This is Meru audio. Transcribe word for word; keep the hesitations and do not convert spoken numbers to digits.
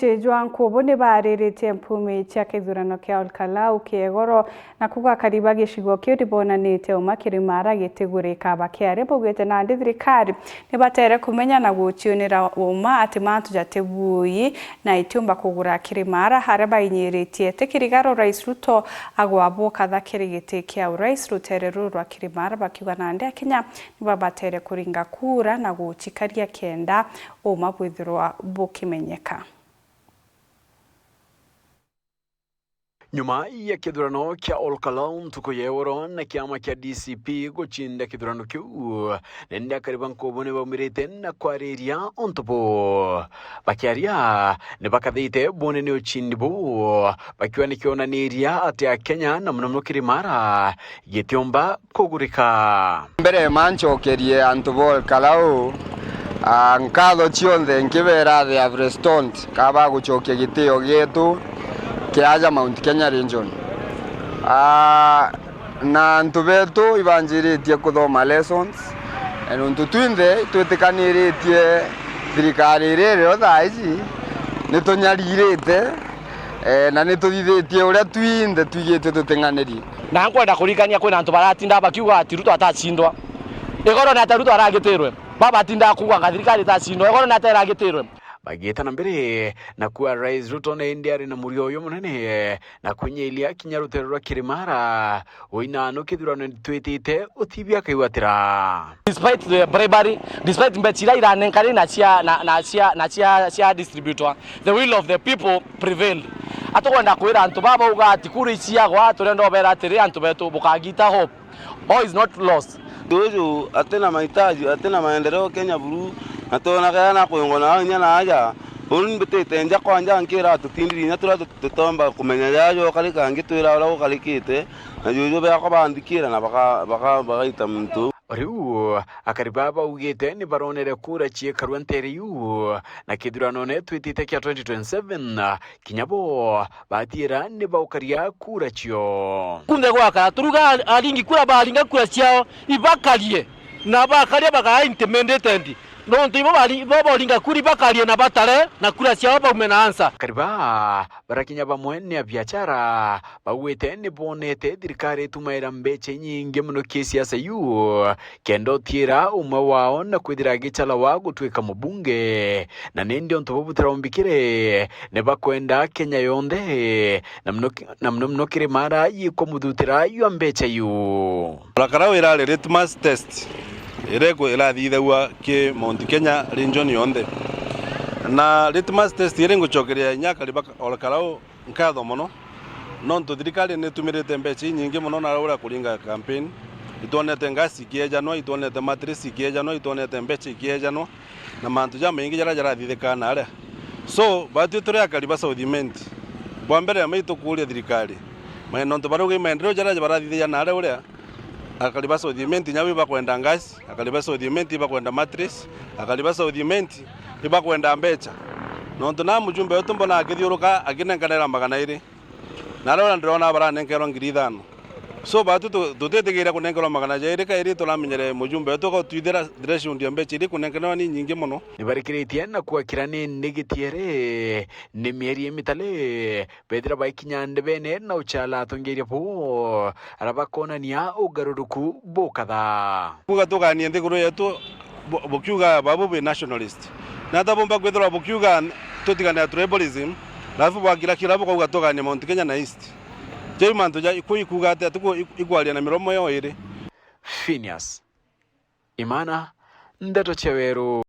Tijwa nkubu ni baariritie mpumi cia kithurano kia Olkalau kiegoro, na kuuga akari ba gicigo kiu ni bonanitie uma kirimara gitigurika. Bakiaria baugite nandi thirikari ni batere kumenya na guciunira uma ati mantu jatibui na itiumba kugura kirimara aria bainyiritie. Ti kirigaro Rais Ruto agwa bukatha kiri giti kia urais rutere ruru rwa kirimara, bakiuga nandi Akenya ni babatere kuringa kura na gucikaria kenda uma bwithirwa bukimenyeka. Nyuma ya kithurano kia Olkalau ntuku ya eworo na kiama kia D C P gucinda kithurano kiu, nende akari ba nkubu ni baumirite na kwariria untu buu. Bakiaria, ni bakathite bone ni ucindi buu, bakiuga ni kionaniria ati Akenya na muno muno kirimara gitiumba kugurika. Mbere ma ncokerie antu ba Olkalau, ah, nkatho cionthe nkibera they have respond ka bagucokia gitio gietu kia aja Mount Kenya region. Ah, na antu betu ibanjiritie kuthoma lessons, eh, nontu twinthe twitikaniritie thirikari iria irio thaa iji nitunyarire, eh, na nituthithitie uria twinthe twigitue tuting'aniri. Na nkwenda kuririkania kwina antu baratinda bakiuga ati Ruto atacindwa. Igoro ni ata Ruto aragitirwe? Babatinda kuuga anga thirikari itacindwa. Igoro ni ata iragitirwe? Bagiita na mbere na kuuga Rais Ruto ni indi ari na murio uyu munene na kwinyiiria kinya rutere rwa kirimara, uinano kithurano twitite utibia akaigwatira. Despite the bribery, despite mbeca iria iranenkani na cia, na, na cia, na cia, cia distributwa, the will of the people prevailed. Atukwenda kwira antu baba uga ati kura iciagwa, turenda ubera atiri antu betu bukagita hope. All is not lost. Uju atina mahitaji, atina maendeleo Kenya buru, na twona kaya na kwingwa na inya na aja. Uni mbitite nja kwa nja nkira tutindiri inya turia tut-, tutomba kumenya jaja ukarika ngitwira uria ukarikite, na juju biakwa banthikira na baka-, baka-, bagaita muntu. O riu, akari baa baugite ni baronere kura ciekarua ntere iu, na kithuranone twitite kia twenty twenty-seven, kinya bo batiira ni baukaria kura cio. Kunthe gwakara, turuga aringi kura baringa kura ciao, ibakarie, na bakaria bakaa intimidated. Nontu ibo bari-, bo boringa kura ibakarie na batare, na kura ciao baume na ansa. Akari baa barakinya bamwe ni abiachara, baugite ni bonete thirikari itumaira mbecha inyingi mono ki siasa iu, kenda utiira umwe wao na kwithira agicalawa gutuika mubunge. Na nindi untu buu butiraombikire, ni bakwenda Kenya yonthe, na mono ki-, na mono mono kirimara yikumuthutira yua mbecha iu. Olkalau irari litmus test iria iku-, irathithagua ki Mount Kenya region yonthe. Na litmus test iri ngucokeria inya akari ba Olkalau nkatho mono, nontu thirikari ni itumirite mbecha inyingi mono na uria kuringa campaign. Itwonete ngasi ikiejanwa, itwonete mattress ikiejanwa, itwonete mbecha ikiejanwa, na mantu jamaingi jaria jarathithikaa na aria. So, batwi turi akari ba South Imenti, bwa mbere, ama itukuria thirikari, ma-, nontu barauga i maendeleo jaria barathithagia na aria uria, akari ba South Imenti inya bo ibakwenda ngasi, akari ba South Imenti ibakwenda mattress, akari ba South Imenti ibakwenda mbecha. Nontu na mujumbe wetu mbona akithiuruka akinenkanira magana iri. Na aria uria ndirona baranenkerwa ngiri ithano. So, batwi tu-, tutitikiria kunenkerwa magana jairi kairi, turamenyere mujumbe wetu agotwithira threshold ya mbecha iria ikunenkerwa ni nyingi mono. Nibarikiritie na kuakira ni ndigitiere ni mieri imitale, bethira baikinya ndebene na uchala atongeria bo, ara bakonania ugaruruku bukatha. Kuga tuganie nthiguru yetu, bu-, bukiuga babu bi nationalist. Na ata bumba kwithirwa bukiuga tutigane na tribalism, alafu bwakira kira bukauga tuganie Mount Kenya na East. Jau mantu ja iku ikuuga atia, tuku ik-, ikwaria na miromo yao iri. Phineas Imana, Ndeto cia Weru.